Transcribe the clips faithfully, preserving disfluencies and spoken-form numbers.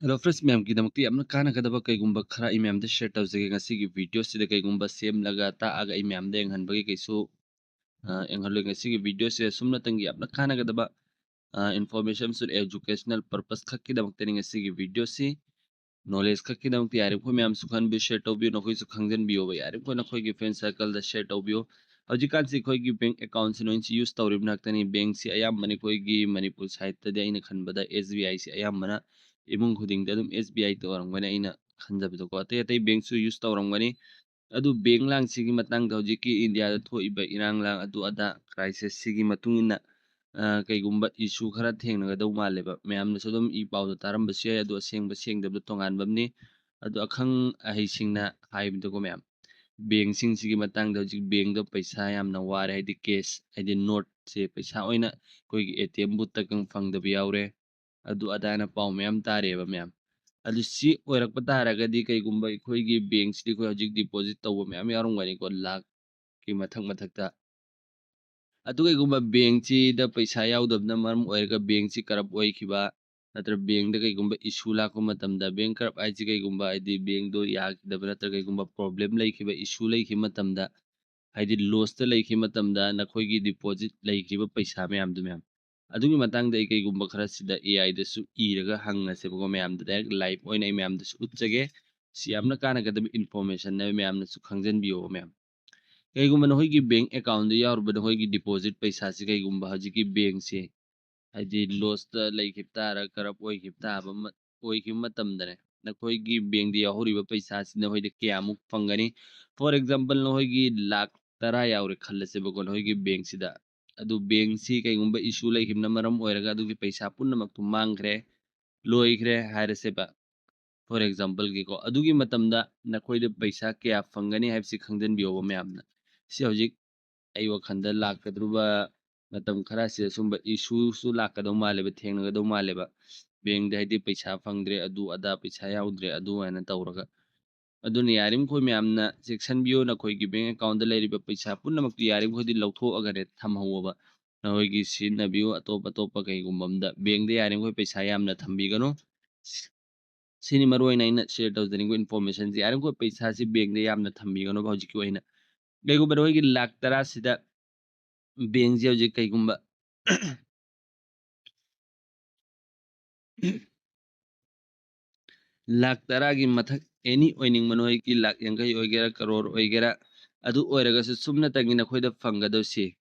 Hello friends, ꯃꯌꯥꯝꯒꯤꯗꯃꯛꯇ ꯌꯥꯝꯅ ꯀꯥꯟꯅꯒꯗꯕ ꯀꯩꯒꯨꯝꯕ ꯈꯔ ꯑꯩ ꯃꯌꯥꯝꯗ share ꯇꯧꯖꯒꯦ꯫ ꯉꯁꯤꯒꯤ video ꯁꯤꯗ ꯀꯩꯒꯨꯝꯕ ꯁꯦꯝꯂꯒ ꯇꯥꯛꯑꯒ ꯑꯩ ꯃꯌꯥꯝꯗ ꯌꯦꯡꯍꯟꯕꯒꯤ ꯀꯩꯁꯨ, ꯑ, ꯌꯦꯡꯍꯜꯂꯣꯏ꯫ ꯉꯁꯤꯒꯤ video ꯁꯤꯗ ꯁꯨꯝꯅꯇꯪꯒꯤ ꯌꯥꯝꯅ ꯀꯥꯟꯅꯒꯗꯕ, ꯑ, information ꯑꯃꯁꯨꯡ educational purpose ꯈꯛꯀꯤꯗꯃꯛꯇꯅꯤ ꯉꯁꯤꯒꯤ video ꯁꯤ꯫ Knowledge ꯈꯛꯀꯤꯗꯃꯛꯇ ꯌꯥꯔꯤꯕꯈꯣꯏ ꯃꯌꯥꯝꯁꯨ ꯈꯟꯕꯤꯌꯨ, share ꯇꯧꯕꯤꯌꯨ, ꯅꯈꯣꯏꯁꯨ ꯈꯪꯖꯟꯕꯤꯌꯣꯕ꯫ ꯌꯥꯔꯤꯕꯈꯣꯏ ꯅꯈꯣꯏꯒꯤ friend circle ꯗ share ꯇꯧꯕꯤꯌꯨ꯫ ꯍꯧꯖꯤꯛꯀꯥꯟꯁꯤ ꯑꯩꯈꯣꯏꯒꯤ bank account ꯁꯤ ꯂꯣꯏꯅ use ꯇꯧꯔꯤꯕ ꯉꯥꯛꯇꯅꯤ꯫ Bank ꯁꯤ ꯑꯌꯥꯝꯕꯅ ꯑꯩꯈꯣꯏꯒꯤ ꯃꯅꯤꯄꯨꯔ side ꯇꯗꯤ ꯑꯩꯅ ꯈꯟꯕꯗ S B I ꯁꯤ ꯑꯌꯥꯝꯕꯅ ꯏꯃꯨꯡ ꯈꯨꯗꯤꯡꯗ ꯑꯗꯨꯝ S B I ꯇꯧꯔꯝꯒꯅꯤ ꯑꯩꯅ ꯈꯟꯖꯕꯗꯀꯣ꯫ ꯑꯇꯩ ꯑꯇꯩ bank ꯁꯨ use ꯇꯧꯔꯝꯒꯅꯤ꯫ ꯑꯗꯨ bank ꯂꯥꯡꯁꯤꯒꯤ ꯃꯇꯥꯡꯗ ꯍꯧꯖꯤꯛꯀꯤ India ꯗ ꯊꯣꯛꯏꯕ ꯏꯔꯥꯡ ꯂꯥꯡ ꯑꯗꯨ ꯑꯗꯥ crisis ꯁꯤꯒꯤ ꯃꯇꯨꯡ ꯏꯟꯅ, ꯑ, ꯀꯩꯒꯨꯝꯕ issue ꯈꯔ ꯊꯦꯡꯅꯒꯗꯧ ꯃꯥꯜꯂꯦꯕ꯫ ꯃꯌꯥꯝꯅꯁꯨ ꯑꯗꯨꯝ ꯏ ꯄꯥꯎꯗ ꯇꯥꯔꯝꯕꯁꯨ ꯌꯥꯏ, ꯑꯗꯨ ꯑꯁꯦꯡꯕ ꯁꯦꯡꯗꯕꯗꯣ ꯇꯣꯉꯥꯟꯕ ꯑꯃꯅꯤ꯫ ꯑꯗꯨ ꯑꯈꯪ ꯑꯍꯩꯁꯤꯡꯅ ꯍꯥꯏꯕꯗꯀꯣ ꯃꯌꯥꯝ, bank ꯁꯤꯡꯁꯤꯒꯤ ꯃꯇꯥꯡꯗ ꯍꯧꯖꯤꯛ bank ꯗ ꯄꯩꯁꯥ ꯌꯥꯝꯅ ꯋꯥꯔꯦ, ꯍꯥꯏꯗꯤ cash, ꯍꯥꯏꯗꯤ note ꯁꯦ ꯄꯩꯁꯥ ꯑꯣꯏꯅ ꯑꯩꯈꯣꯏꯒꯤ A T M booth ꯇꯒ ꯐꯪꯗꯕ ꯌꯥꯎꯔꯦ꯫ ꯑꯗꯨ ꯑꯗꯥꯅ ꯄꯥꯎ ꯃꯌꯥꯝ ꯇꯥꯔꯦꯕ ꯃꯌꯥꯝ꯫ ꯑꯗꯨ ꯁꯤ ꯑꯣꯏꯔꯛꯄ ꯇꯥꯔꯒꯗꯤ ꯀꯩꯒꯨꯝꯕ ꯑꯩꯈꯣꯏꯒꯤ bank ꯁꯤꯗꯤ ꯑꯩꯈꯣꯏ ꯍꯧꯖꯤꯛ deposit ꯇꯧꯕ ꯃꯌꯥꯝ ꯌꯥꯎꯔꯝꯒꯅꯤꯀꯣ, ꯂꯥꯛꯀꯤ ꯃꯊꯛ ꯃꯊꯛꯇ꯫ ꯑꯗꯨ ꯀꯩꯒꯨꯝꯕ bank ꯁꯤꯗ ꯄꯩꯁꯥ ꯌꯥꯎꯗꯕꯅ ꯃꯔꯝ ꯑꯣꯏꯔꯒ bank ꯁꯤ corrupt ꯑꯣꯏꯈꯤꯕ, ꯅꯠꯇ꯭ꯔꯒ bank ꯗ ꯀꯩꯒꯨꯝꯕ issue ꯂꯥꯛꯄ ꯃꯇꯝꯗ, bank corrupt ꯍꯥꯏꯁꯤ ꯀꯩꯒꯨꯝꯕ ꯍꯥꯏꯗꯤ bank ꯗꯣ ꯌꯥꯈꯤꯗꯕ ꯅꯠꯇ꯭ꯔꯒ ꯀꯩꯒꯨꯝꯕ problem ꯂꯩꯈꯤꯕ, issue ꯂꯩꯈꯤꯕ ꯃꯇꯝꯗ, ꯍꯥꯏꯗꯤ loss ꯇ ꯂꯩꯈꯤꯕ ꯃꯇꯝꯗ ꯅꯈꯣꯏꯒꯤ deposit ꯂꯩꯈꯤꯕ ꯄꯩꯁꯥ ꯃꯌꯥꯝꯗꯨ ꯃꯌꯥꯝ, ꯑꯗꯨꯒꯤ ꯃꯇꯥꯡꯗ ꯑꯩ ꯀꯩꯒꯨꯝꯕ ꯈꯔ ꯁꯤꯗ A I ꯗꯁꯨ ꯏꯔꯒ ꯍꯪꯉꯁꯦꯕꯀꯣ ꯃꯌꯥꯝꯗ, direct live ꯑꯣꯏꯅ ꯑꯩ ꯃꯌꯥꯝꯗꯁꯨ ꯎꯠꯆꯒꯦ꯫ ꯁꯤ ꯌꯥꯝꯅ ꯀꯥꯟꯅꯒꯗꯕ information ꯅꯦ, ꯃꯌꯥꯝꯅꯁꯨ ꯈꯪꯖꯟꯕꯤꯌꯣꯕ ꯃꯌꯥꯝ꯫ ꯀꯩꯒꯨꯝꯕ ꯅꯈꯣꯏꯒꯤ bank account ꯗ ꯌꯥꯎꯔꯤꯕ ꯅꯈꯣꯏꯒꯤ deposit ꯄꯩꯁꯥꯁꯤ ꯀꯩꯒꯨꯝꯕ ꯍꯧꯖꯤꯛꯀꯤ bank ꯁꯦ ꯍꯥꯏꯗꯤ loss ꯇ ꯂꯩꯈꯤꯕ ꯇꯥꯔ, corrupt ꯑꯣꯏꯈꯤꯕ ꯇꯥꯕ ꯑꯃ ꯑꯣꯏꯈꯤꯕ ꯃꯇꯝꯗꯅꯦ, ꯅꯈꯣꯏꯒꯤ bank ꯗ ꯌꯥꯎꯍꯧꯔꯤꯕ ꯄꯩꯁꯥꯁꯤ ꯅꯈꯣꯏꯗ ꯀꯌꯥꯃꯨꯛ ꯐꯪꯒꯅꯤ? For example, ꯅꯈꯣꯏꯒꯤ ꯂꯥꯛ ꯇꯔꯥ ꯌꯥꯎꯔꯦ ꯈꯜꯂꯁꯦꯕꯀꯣ ꯅꯈꯣꯏꯒꯤ bank ꯁꯤꯗ꯫ ꯑꯗꯨ bank ꯁꯤ ꯀꯩꯒꯨꯝꯕ issue ꯂꯩꯈꯤꯕꯅ ꯃꯔꯝ ꯑꯣꯏꯔꯒ ꯑꯗꯨꯒꯤ ꯄꯩꯁꯥ ꯄꯨꯝꯅꯃꯛꯇꯨ ꯃꯥꯡꯈ꯭ꯔꯦ, ꯂꯣꯏꯈ꯭ꯔꯦ ꯍꯥꯏꯔꯁꯦꯕ꯫ For example ꯒꯤꯀꯣ, ꯑꯗꯨꯒꯤ ꯃꯇꯝꯗ ꯅꯈꯣꯏꯗ ꯄꯩꯁꯥ ꯀꯌꯥ ꯐꯪꯒꯅꯤ ꯍꯥꯏꯕꯁꯤ ꯈꯪꯖꯟꯕꯤꯌꯣꯕ ꯃꯌꯥꯝꯅ꯫ ꯁꯤ ꯍꯧꯖꯤꯛ ꯑꯩ ꯋꯥꯈꯜꯗ ꯂꯥꯛꯀꯗꯧꯔꯤꯕ ꯃꯇꯝ ꯈꯔꯁꯤꯗ ꯁꯨꯝꯕ issue ꯁꯨ ꯂꯥꯛꯀꯗꯧ ꯃꯥꯜꯂꯦꯕ, ꯊꯦꯡꯅꯒꯗꯧ ꯃꯥꯜꯂꯦꯕ꯫ Bank ꯗ ꯍꯥꯏꯗꯤ ꯄꯩꯁꯥ ꯐꯪꯗ꯭ꯔꯦ, ꯑꯗꯨ ꯑꯗꯥ ꯄꯩꯁꯥ ꯌꯥꯎꯗ꯭ꯔꯦ, ꯑꯗꯨ ꯍꯥꯏꯅ ꯇꯧꯔꯒ꯫ ꯑꯗꯨꯅ ꯌꯥꯔꯤꯃꯈꯣꯏ ꯃꯌꯥꯝꯅ ꯆꯦꯛꯁꯤꯟꯕꯤꯌꯨ, ꯅꯈꯣꯏꯒꯤ bank account ꯗ ꯂꯩꯔꯤꯕ ꯄꯩꯁꯥ ꯄꯨꯝꯅꯃꯛꯇꯨ ꯌꯥꯔꯤꯃꯈꯣꯏꯗꯤ ꯂꯧꯊꯣꯛꯑꯒꯅꯦ ꯊꯝꯍꯧꯑꯣꯕ꯫ ꯅꯈꯣꯏꯒꯤ ꯁꯤꯖꯤꯟꯅꯕꯤꯌꯨ ꯑꯇꯣꯞ ꯑꯇꯣꯞꯄ ꯀꯩꯒꯨꯝꯕ ꯑꯝꯗ꯫ Bank ꯗ ꯌꯥꯔꯤꯃꯈꯣꯏ ꯄꯩꯁꯥ ꯌꯥꯝꯅ ꯊꯝꯕꯤꯒꯅꯨ꯫ ꯁꯤꯅꯤ ꯃꯔꯨ ꯑꯣꯏꯅ ꯑꯩꯅ ꯁꯤꯌꯔ ꯇꯧꯖꯅꯤꯡꯕ ꯏꯟꯐꯣꯔꯃꯦꯁꯟꯁꯤ꯫ ꯌꯥꯔꯤꯃꯈꯩ ꯄꯩꯁꯥꯁꯤ ꯕꯦꯡꯗ ꯌꯥꯝꯅ ꯊꯝꯕꯤꯒꯅꯨꯕ ꯍꯧꯖꯤꯛꯀꯤ ꯑꯣꯏꯅ꯫ ꯀꯩꯒꯨꯝꯕ ꯅꯈꯣꯏꯒꯤ ꯂꯥꯛ ꯇꯔꯥꯁꯤꯗ ꯕꯦꯡꯁꯦ ꯍꯧꯖꯤꯛ ꯀꯩꯒꯨꯝꯕ ꯂꯥꯛ ꯇꯔꯥꯒꯤ ꯃꯊꯛ ꯑꯦꯅꯤ ꯑꯣꯏꯅꯤꯡꯕ ꯅꯈꯣꯏꯒꯤ ꯂꯥꯛ ꯌꯥꯡꯈꯩ ꯑꯣꯏꯒꯦꯔꯥ, ꯀꯔꯣꯔ ꯑꯣꯏꯒꯦꯔꯥ, ꯑꯗꯨ ꯑꯣꯏꯔꯒꯁꯨ ꯁꯨꯞꯅꯇꯒꯤ ꯅꯈꯣꯏꯗ ꯐꯪꯒꯗꯧꯁꯤ꯫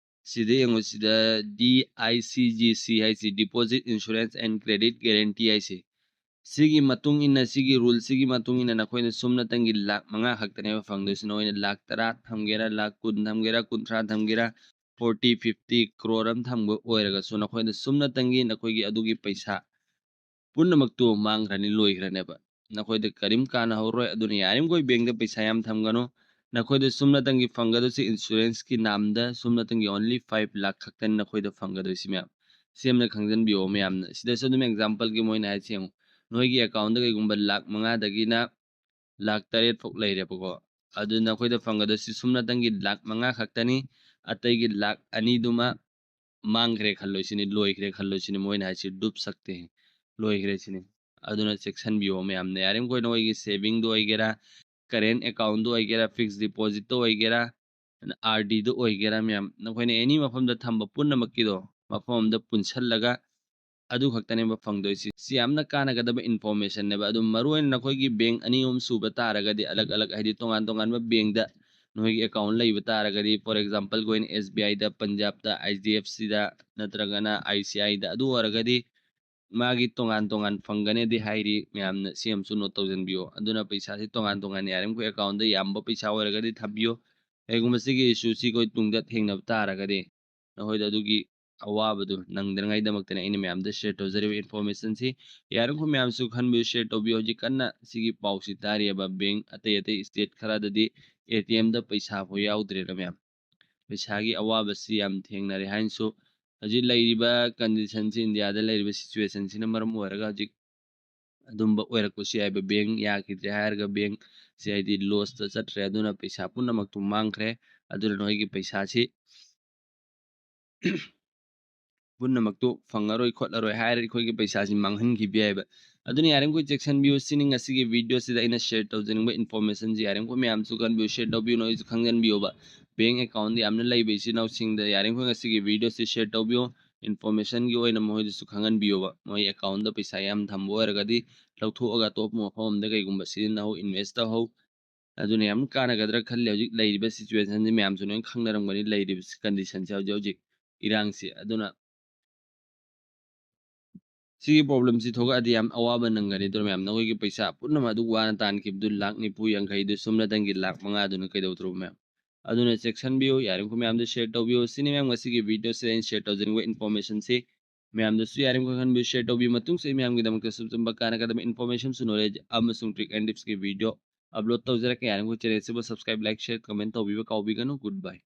ꯁꯤꯗ ꯌꯦꯡꯉꯨ, ꯁꯤꯗ D I C G C ꯍꯥꯏꯁꯤ, Deposit Insurance and Credit Guarantee ꯍꯥꯏꯁꯤ꯫ ꯁꯤꯒꯤ ꯃꯇꯨꯡ ꯏꯟꯅ, ꯁꯤꯒꯤ ꯔꯨꯜꯁꯤꯒꯤ ꯃꯇꯨꯡ ꯏꯟꯅ ꯅꯈꯣꯏꯅ ꯁꯨꯞꯅꯇꯪꯒꯤ ꯂꯥꯛ ꯃꯉꯥ ꯈꯛꯇꯅꯦꯕ ꯐꯪꯗꯣꯏꯁꯤ꯫ ꯅꯈꯣꯏꯅ ꯂꯥꯛ ꯇꯔꯥ ꯊꯝꯒꯦꯔꯥ, ꯂꯥꯛ ꯀꯨꯟ ꯊꯝꯒꯦꯔꯥ, ꯀꯨꯟꯊ꯭ꯔꯥ ꯊꯝꯒꯦꯔꯥ, ꯐꯣꯔꯇꯤ, ꯐꯤꯐꯇꯤ, ꯀ꯭ꯔꯣꯔ ꯑꯃ ꯊꯝꯕ ꯑꯣꯏꯔꯒꯁꯨ ꯅꯈꯣꯏꯅ ꯁꯨꯞꯅꯇꯪꯒꯤ ꯅꯈꯣꯏꯒꯤ ꯑꯗꯨꯒꯤ ꯄꯩꯁꯥ ꯄꯨꯝꯅꯃꯛꯇꯨ ꯃꯥꯡꯈ꯭ꯔꯅꯤ, ꯂꯣꯏꯈ꯭ꯔꯅꯦꯕ꯫ ꯅꯈꯣꯏꯗ ꯀꯔꯤꯝ ꯀꯥꯟꯅꯍꯧꯔꯣꯏ꯫ ꯑꯗꯨꯅ ꯌꯥꯔꯤꯃꯈꯩ ꯕꯦꯡꯗ ꯄꯩꯁꯥ ꯌꯥꯝ ꯊꯝꯒꯅꯨ꯫ ꯅꯈꯣꯏꯗ ꯁꯨꯞꯅꯇꯪꯒꯤ ꯐꯪꯒꯗꯣꯏꯁꯤ ꯏꯟꯁꯨꯔꯦꯟꯁꯀꯤ ꯅꯥꯝꯗ ꯁꯨꯞꯅꯇꯪꯒꯤ only five ꯂꯥꯛ ꯈꯛꯇꯅꯤ ꯅꯈꯣꯏꯗ ꯐꯪꯒꯗꯣꯏꯁꯤ ꯃꯌꯥꯝ꯫ ꯁꯤ ꯑꯃꯅ ꯈꯪꯖꯟꯕꯤꯌꯣ ꯃꯌꯥꯝꯅ꯫ ꯁꯤꯗꯁꯨ ꯑꯗꯨꯝ ꯑꯦꯛꯖꯥꯝꯄꯜꯒꯤ ꯃꯣꯏꯅ ꯍꯥꯏꯁꯤ ꯌꯦꯡꯉꯨ꯫ ꯅꯣꯏꯒꯤ ꯑꯦꯀꯥꯎꯟꯗ ꯀꯩꯒꯨꯝꯕ ꯂꯥꯛ ꯃꯉꯥꯗꯒꯤꯅ ꯂꯥꯛ ꯇꯔꯦꯠ ꯐꯥꯎ ꯂꯩꯔꯦꯕꯀꯣ꯫ ꯑꯗꯨ ꯅꯈꯣꯏꯗ ꯐꯪꯒꯗꯣꯏꯁꯤ ꯁꯨꯞꯅꯇꯪꯒꯤ ꯂꯥꯛ ꯃꯉꯥ ꯈꯛꯇꯅꯤ꯫ ꯑꯇꯩꯒꯤ ꯂꯥꯛ ꯑꯅꯤꯗꯨꯃ ꯃꯥꯡꯈ꯭ꯔꯦ ꯈꯜꯂꯣ ꯁꯤꯅꯤ, ꯂꯣꯏꯈ꯭ꯔꯦ ꯈꯜꯂꯣ ꯁꯤꯅꯤ꯫ ꯃꯣꯏꯅ ꯍꯥꯏꯁꯤ ꯗꯨꯞ ꯁꯛꯇꯦ, ꯂꯣꯏꯈ꯭ꯔꯦ ꯁꯤꯅꯤ꯫ ꯑꯗꯨꯅ ꯆꯦꯛꯁꯤꯟꯕꯤꯌꯣ ꯃꯌꯥꯝꯅ꯫ ꯌꯥꯔꯤꯃꯈꯩ ꯅꯈꯣꯏꯒꯤ ꯁꯦꯚꯤꯡꯗ ꯑꯣꯏꯒꯦꯔꯥ, ꯀꯔꯦꯟ ꯑꯦꯀꯥꯎꯟꯗ ꯑꯣꯏꯒꯦꯔꯥ, ꯐꯤꯛꯁ ꯗꯤꯄꯣꯖꯤꯠꯇ ꯑꯣꯏꯒꯦꯔꯥ, ꯑꯥꯔ ꯗꯤꯗ ꯑꯣꯏꯒꯦꯔꯥ ꯃꯌꯥꯝ, ꯅꯈꯣꯏꯅ ꯑꯦꯅꯤ ꯃꯐꯝꯗ ꯊꯝꯕ ꯄꯨꯝꯅꯃꯛꯀꯤꯗꯣ ꯃꯐꯝ ꯑꯃꯗ ꯄꯨꯟꯁꯤꯜꯂꯒ ꯑꯗꯨ ꯈꯛꯇꯅꯦꯕ ꯐꯪꯗꯣꯏꯁꯤ꯫ ꯁꯤ ꯌꯥꯝꯅ ꯀꯥꯟꯅꯒꯗꯕ ꯏꯟꯐꯣꯔꯃꯦꯁꯟꯅꯦꯕ꯫ ꯑꯗꯨ ꯃꯔꯨꯑꯣꯏꯅ ꯅꯈꯣꯏꯒꯤ ꯕꯦꯡ ꯑꯅꯤ ꯑꯍꯨꯝ ꯁꯨꯕ ꯇꯥꯔꯒꯗꯤ, ꯑꯂꯛ ꯑꯂꯛ ꯍꯥꯏꯗꯤ ꯇꯣꯉꯥꯟ ꯇꯣꯉꯥꯟꯕ ꯕꯦꯡꯗ ꯅꯈꯣꯏꯒꯤ ꯑꯦꯀꯥꯎꯟ ꯂꯩꯕ ꯇꯥꯔꯒꯗꯤ, for example ꯑꯩꯈꯣꯏꯅ ꯑꯦꯁ ꯕꯤ ꯑꯥꯏꯗ, ꯄꯟꯖꯥꯕꯇ, ꯑꯩꯆ ꯗꯤ ꯑꯦꯐ ꯁꯤꯗ ꯅꯠꯇ꯭ꯔꯒꯅ ꯑꯥꯏ ꯁꯤ ꯑꯥꯏꯗ, ꯑꯗꯨ ꯑꯣꯏꯔꯒꯗꯤ ꯃꯥꯒꯤ ꯇꯣꯉꯥꯟ ꯇꯣꯉꯥꯟ ꯐꯪꯒꯅꯤꯗꯤ ꯍꯥꯏꯔꯤ꯫ ꯃꯌꯥꯝꯅ ꯁꯤ ꯑꯃꯁꯨ ꯅꯣꯠ ꯇꯧꯁꯤꯟꯕꯤꯌꯣ꯫ ꯑꯗꯨꯅ ꯄꯩꯁꯥꯁꯤ ꯇꯣꯉꯥꯟ ꯇꯣꯉꯥꯟ ꯌꯥꯔꯤꯃꯈꯩ ꯑꯦꯀꯥꯎꯟꯗ ꯌꯥꯝꯕ ꯄꯩꯁꯥ ꯑꯣꯏꯔꯒꯗꯤ ꯊꯝꯕꯤꯌꯣ꯫ ꯀꯩꯒꯨꯝꯕ ꯁꯤꯒꯤ ꯏꯁꯨꯁꯤ ꯑꯩꯈꯣꯏ ꯇꯨꯡꯗ ꯊꯦꯡꯅꯕ ꯇꯥꯔꯒꯗꯤ ꯅꯈꯣꯏꯗ ꯑꯗꯨꯒꯤ ꯑꯋꯥꯕꯗꯨ ꯅꯪꯗꯅꯉꯥꯏꯗꯃꯛꯇꯅꯤ ꯑꯩꯅ ꯃꯌꯥꯝꯗ ꯁꯤꯌꯔ ꯇꯧꯖꯔꯤꯕ ꯏꯟꯐꯣꯔꯃꯦꯁꯟꯁꯤ꯫ ꯌꯥꯔꯤꯃꯈꯩ ꯃꯌꯥꯝꯁꯨ ꯈꯟꯕꯤꯌꯨ, ꯁꯤꯌꯔ ꯇꯧꯕꯤꯌꯨ꯫ ꯍꯧꯖꯤꯛ ꯀꯟꯅ ꯁꯤꯒꯤ ꯄꯥꯎꯁꯤ ꯇꯥꯔꯤꯑꯕ, ꯕꯦꯡ ꯑꯇꯩ ꯑꯇꯩ ꯁ꯭ꯇꯦꯠ ꯈꯔꯗꯗꯤ ꯑꯦ ꯇꯤ ꯑꯦꯝꯗ ꯄꯩꯁꯥ ꯐꯥꯎ ꯌꯥꯎꯗ꯭ꯔꯦꯅ ꯃꯌꯥꯝ꯫ ꯄꯩꯁꯥꯒꯤ ꯑꯋꯥꯕꯁꯤ ꯌꯥꯝ ꯊꯦꯡꯅꯔꯦ ꯍꯥꯏꯅꯁꯨ ꯍꯧꯖꯤꯛ ꯂꯩꯔꯤꯕ ꯀꯟꯗꯤꯁꯟꯁꯤ, ꯏꯟꯗꯤꯌꯥꯗ ꯂꯩꯔꯤꯕ ꯁꯤꯆꯨꯋꯦꯁꯟꯁꯤꯅ ꯃꯔꯝ ꯑꯣꯏꯔꯒ ꯍꯧꯖꯤꯛ ꯑꯗꯨꯝꯕ ꯑꯣꯏꯔꯛꯄꯁꯨ ꯌꯥꯏꯕ꯫ ꯕꯦꯡ ꯌꯥꯈꯤꯗ꯭ꯔꯦ ꯍꯥꯏꯔꯒ ꯕꯦꯡꯁꯦ ꯍꯥꯏꯗꯤ ꯂꯣꯁꯇ ꯆꯠꯈ꯭ꯔꯦ, ꯑꯗꯨꯅ ꯄꯩꯁꯥ ꯄꯨꯝꯅꯃꯛꯇꯨ ꯃꯥꯡꯈ꯭ꯔꯦ꯫ ꯑꯗꯨꯅ ꯅꯣꯏꯒꯤ ꯄꯩꯁꯥꯁꯤ ꯄꯨꯝꯅꯃꯛꯇꯨ ꯐꯪꯉꯔꯣꯏ ꯈꯣꯠꯂꯔꯣꯏ ꯍꯥꯏꯔ ꯑꯩꯈꯣꯏꯒꯤ ꯄꯩꯁꯥꯁꯤ ꯃꯥꯡꯍꯟꯈꯤꯕ ꯌꯥꯏꯕ꯫ ꯑꯗꯨꯅ ꯌꯥꯔꯤꯃꯈꯩ ꯆꯦꯛꯁꯤꯟꯕꯤꯌꯨ꯫ ꯁꯤꯅꯤ ꯉꯁꯤꯒꯤ ꯚꯤꯗꯤꯑꯣꯁꯤꯗ ꯑꯩꯅ ꯁꯤꯌꯔ ꯇꯧꯖꯅꯤꯡꯕ ꯏꯟꯐꯣꯔꯃꯦꯁꯟꯁꯤ꯫ ꯌꯥꯔꯤꯃꯈꯩ ꯃꯌꯥꯝꯁꯨ ꯈꯪꯕꯤꯌꯨ, ꯁꯤꯌꯔ ꯇꯧꯕꯤꯌꯨ, ꯅꯣꯏꯁꯨ ꯈꯪꯖꯟꯕꯤꯌꯣꯕ꯫ ꯕꯦꯡ ꯑꯦꯀꯥꯎꯟꯗ ꯌꯥꯝꯅ ꯂꯩꯕ ꯏꯆꯤꯟ ꯏꯅꯥꯎꯁꯤꯡꯗ ꯌꯥꯔꯤꯃꯈꯩ ꯉꯁꯤꯒꯤ ꯚꯤꯗꯤꯑꯣꯁꯤ ꯁꯤꯌꯔ ꯇꯧꯕꯤꯌꯨ꯫ ꯏꯟꯐꯣꯔꯃꯦꯁꯟꯒꯤ ꯑꯣꯏꯅ ꯃꯈꯣꯏꯗꯁꯨ ꯈꯪꯍꯟꯕꯤꯌꯣꯕ꯫ ꯃꯣꯏ ꯑꯦꯀꯥꯎꯟꯗ ꯄꯩꯁꯥ ꯌꯥꯝ ꯊꯝꯕ ꯑꯣꯏꯔꯒꯗꯤ ꯂꯧꯊꯣꯛꯑꯒ ꯑꯇꯣꯞꯄ ꯃꯐꯝ ꯑꯃꯗ ꯀꯩꯒꯨꯝꯕ ꯁꯤꯖꯤꯟꯅꯍꯧ, ꯏꯟꯚꯦꯁ ꯇꯧꯍꯧ꯫ ꯑꯗꯨꯅ ꯌꯥꯝ ꯀꯥꯟꯅꯒꯗ꯭ꯔꯥ ꯈꯜꯂꯦ꯫ ꯍꯧꯖꯤꯛ ꯂꯩꯔꯤꯕ ꯁꯤꯆꯨꯋꯦꯁꯟꯁꯤ ꯃꯌꯥꯝꯁꯨ ꯂꯣꯏꯅ ꯈꯪꯅꯔꯝꯒꯅꯤ, ꯂꯩꯔꯤꯕ ꯀꯟꯗꯤꯁꯟꯁꯤ ꯍꯧꯖꯤꯛ ꯍꯧꯖꯤꯛ ꯏꯔꯥꯡꯁꯤ꯫ ꯑꯗꯨꯅ ꯁꯤꯒꯤ ꯄ꯭ꯔꯣꯕ꯭ꯂꯦꯝꯁꯤ ꯊꯣꯛꯂꯛꯑꯗꯤ ꯌꯥꯝ ꯑꯋꯥꯕ ꯅꯪꯒꯅꯤ꯫ ꯑꯗꯨꯅ ꯃꯌꯥꯝ ꯅꯈꯣꯏꯒꯤ ꯄꯩꯁꯥ ꯄꯨꯝꯅꯃꯛ ꯑꯗꯨ ꯋꯥꯅ ꯇꯥꯟꯈꯤꯕꯗꯨ ꯂꯥꯛ ꯅꯤꯐꯨ ꯌꯥꯡꯈꯩꯗꯨ ꯁꯨꯞꯅꯇꯪꯒꯤ ꯂꯥꯛ ꯃꯉꯥꯗꯨꯅ ꯀꯩꯗꯧꯗ꯭ꯔꯣ ꯃꯌꯥꯝ? ꯑꯗꯨꯅ ꯆꯦꯛꯁꯤꯟꯕꯤꯌꯨ, ꯌꯥꯔꯤꯃꯈꯩ ꯃꯌꯥꯝꯗ ꯁꯤꯌꯔ ꯇꯧꯕꯤꯌꯨ꯫ ꯁꯤꯅꯤ ꯃꯌꯥꯝ ꯉꯁꯤꯒꯤ ꯚꯤꯗꯤꯑꯣꯁꯤꯗ ꯑꯩꯅ ꯁꯤꯌꯔ ꯇꯧꯖꯅꯤꯡꯕ ꯏꯟꯐꯣꯔꯃꯦꯁꯟꯁꯤ꯫ ꯃꯌꯥꯝꯗꯁꯨ ꯌꯥꯔꯤꯃꯈꯩ ꯈꯪꯍꯟꯕꯤꯌꯨ, ꯁꯤꯌꯔ ꯇꯧꯕꯤꯌꯨ꯫ ꯃꯇꯨꯡꯁꯨ ꯑꯩ ꯃꯌꯥꯝꯒꯤꯗꯃꯛꯇ ꯑꯁꯨꯝ ꯑꯆꯨꯝꯕ ꯀꯥꯟꯅꯒꯗꯕ ꯏꯟꯐꯣꯔꯃꯦꯁꯟꯁꯨ, ꯅꯣꯂꯦꯖ ꯑꯃꯁꯨꯡ ꯇ꯭ꯔꯤꯛ ꯑꯦꯟ ꯇꯤꯞꯁꯀꯤ ꯚꯤꯗꯤꯑꯣ ꯑꯞꯂꯣꯗ ꯇꯧꯖꯔꯛꯀꯦ꯫ ꯌꯥꯔꯤꯃꯈꯩ ꯆꯦꯅꯦꯜꯁꯤꯕꯨ ꯁꯕꯁꯀ꯭ꯔꯥꯏꯕ, ꯂꯥꯏꯛ, ꯁꯤꯌꯔ, ꯀꯃꯦꯟ ꯇꯧꯕꯤꯕ ꯀꯥꯎꯕꯤꯒꯅꯨ꯫ ꯒꯨꯗ ꯕꯥꯏ꯫